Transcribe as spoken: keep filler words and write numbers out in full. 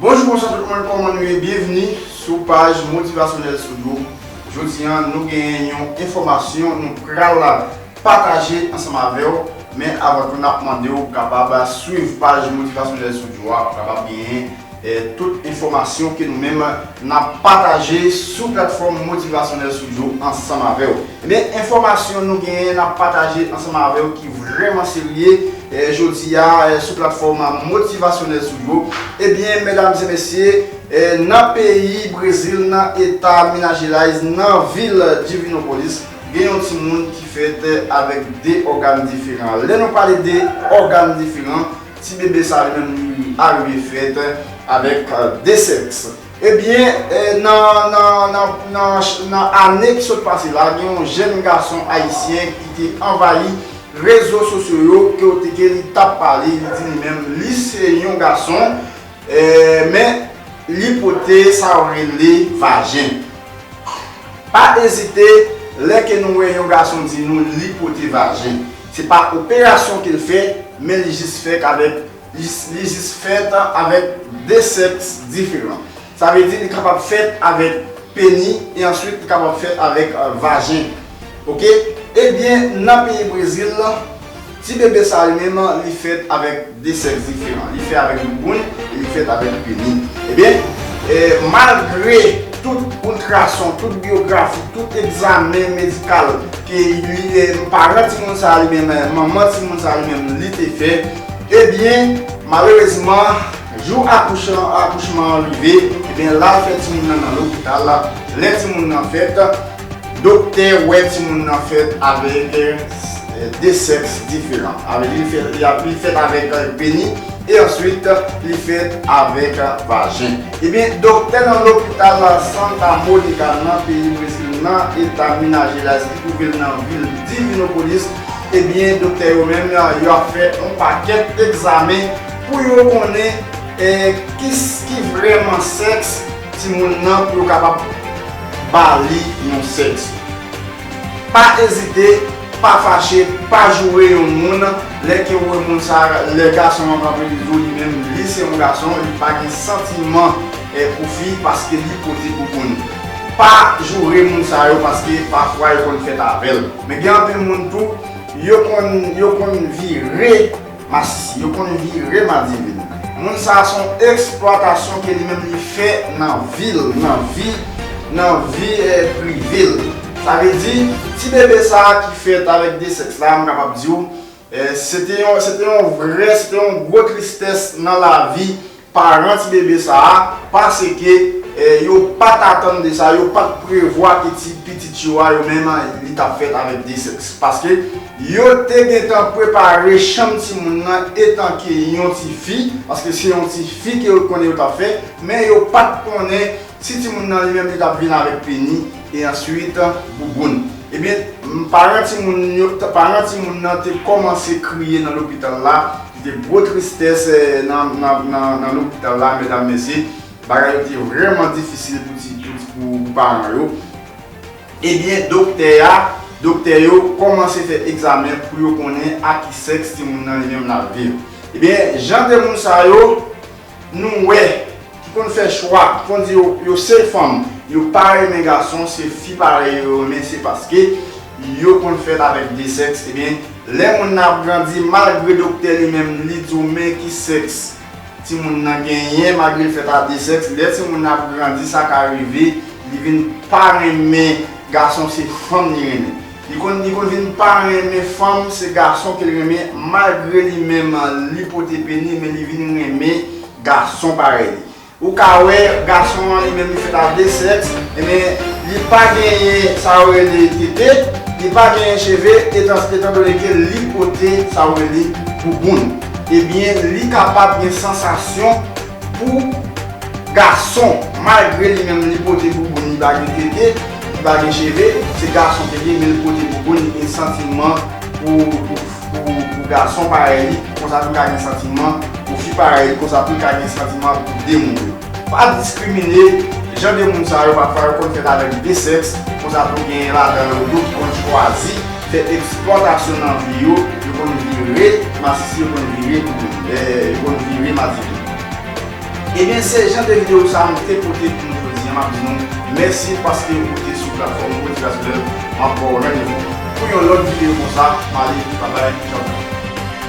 Bonjou, bonswa tout moun, kòman nou ye? Byenvni sou paj Motivasyonèl Studio. Jodi a, nou genyen yon enfòmasyon nou pral pataje ansanm avè w, men avan tou, n ap mande w kapab swiv paj Motivasyonèl Studio a, pou kapab genyen eh, tout enfòmasyon ke nou menm n ap pataje sou platfòm Motivasyonèl Studio ansanm avè w. Ebyen, enfòmasyon nou genyen n ap pataje ansanm avè w ki vrèman serye, eh, jodi a, eh, sou platfòm Motivasyonèl Studio. Ebyen, medam e mesye, eh, nan peyi Brezil, nan eta Minas Gerais, nan vil Divinópolis, gen yon timoun ki fèt avèk de ògàn diferan. Lè nou pale de ògàn diferan, ti bebe sa li menm li arive fèt avèk, eh, de sèks. Ebyen, eh, nan, nan, nan, nan, nan ane ki sot pase la, gen yon jèn gason ayisyen ki te anvayi rezo sosyo yo, kote ke li t ap pale, li di li menm, li se yon gason, eh, men li pote sa yo rele vajen. Pa ezite, lè ke nou wè yon gason di nou li pote vajen. Se pa operasyon ke l fè, men li jis fèt avèk, li, li jis fèt avèk de sèks diferan. Sa vle di li kapab fèt avèk peni e answit li kapab fèt avèk, eh, vajen. Oke? Ebyen, nan peyi Brezil, ti bebe sa li menm, li fèt avèk de sèks diferan. Li fèt avèk bouboun e li fèt avèk peni. Ebyen, eh, malgre tout ultrason, tout biyografi, tout egzamen medikal ke li, eh, paran timoun sa li menm, eh, manman timoun sa li menm, li te fè, ebyen, malerezman, jou akouch-, akouchman an rive, ebyen, l al fè timoun nan nan lopital la. Lè timoun nan fèt, doktè wè timoun nan fèt avèk, eh, de sèks diferan. Avè li fèt, li ap, li fèt avèk, eh, peni, e answit, li fèt avèk, eh, vajen. Ebyen, doktè nan lopital Santa Monica nan peyi Brezil, nan eta Minas Gerais, ki twouve l nan vil Divinópolis, ebyen, doktè yo menm, yo ap fè yon pakèt egzamen pou yo konnen, eh, ki, ki vrèman sèks timoun nan pou yo kapab ba li yon sèks. Pa ezite, pa fache, pa joure yon moun lè ke w wè moun sa, lè gason an kanpe li di w li menm li se yon gason, li pa gen santiman, eh, pou fi paske li pote bouboun. Pa joure moun sa yo paske pafwa yo konn fèt avè l. Men gen anpil moun tou, yo konn, yo konn vire masisi, yo konn vire madivin. Moun sa a se yon eksplwatasyon ke li menm li fè nan vi l, nan vi, nan vi, eh, prive l. Sa vle di, ti bebe sa a ki fèt avèk de sèks la, m kapab di w, eh, se te yon, se te yon vrè, se te yon gwo tristès nan lavi paran ti bebe sa a, paske, eh, yo pa t atann de sa, yo pa t prevwa ke ti pitit yo a, yo menm, li t ap fèt avèk de sèks. Paske yo te gentan prepare chanm timoun nan etanke yon ti fi, paske se yon ti fi ke yo t konnen yo t ap fè, men yo pa t konnen si timoun nan li menm li t ap vin avèk peni, e answit bouboun. Ebyen, m, paran timoun yo, paran timoun nan te kòmanse kriye nan lopital la, se te gwo tristès, eh, nan, nan, nan, nan lopital la, medam, mesye, bagay yo te vrèman difisil pou ti, pou, pou, pou paran yo. Ebyen, doktè a, doktè yo kòmanse fè egzamen pou yo konnen a ki sèks timoun nan li menm l ap viv. Ebyen, jan de moun sa yo, nou wè, ki konn fè chwa, ki konn di yo, yo se fanm, yo pa renmen gason, se fi parèy yo renmen, se paske yo konn fèt avèk de sèks, ebyen, lè moun nan ap grandi, malgre doktè li menm, li di w men ki sèks timoun nan genyen, malgre l fèt a de sèks, lè timoun nan ap grandi, sa ka rive, li vin pa renmen gason, se fanm li renmen. Li konn, li konn vin pa renmen fanm, se gason ke l renmen, malgre li menm, li pote peni, men li vin renmen gason parèy li. Ou ka wè, gason an li menm li fèt a de sèks, ebyen, li pa genyen sa yo rele tete, li pa genyen cheve, etan, etan done ke li pote sa yo rele bouboun. Ebyen, li kapab gen sansasyon pou gason, malgre li menm li pote bouboun, li pa gen tete, li pa gen cheve, se gason ke li ye, men li pote bouboun, li gen santiman pou, pou, pou, pou gason parèy li, konsa tou l ka gen santiman pou fi parèy li, konsa tou l ka gen santiman pou de moun yo. Pa diskrimine jan de moun sa yo, pafwa yo konn fèt avèk de sèks, konsa tou genyen ladan yo tou ki konn chwazi fè eksplwatasyon nan vi yo, yo konn vire masisi, yo konn vire, eh, yo konn vire madivin. Ebyen, se jan de videyo sa a nou te pote pou nou jodi a. M ap di nou mèsi paske ou te sou platfòm Motivasyon Love. M ap ba w randevou pou yon lòt videyo konsa. M ale, babay, tchaw.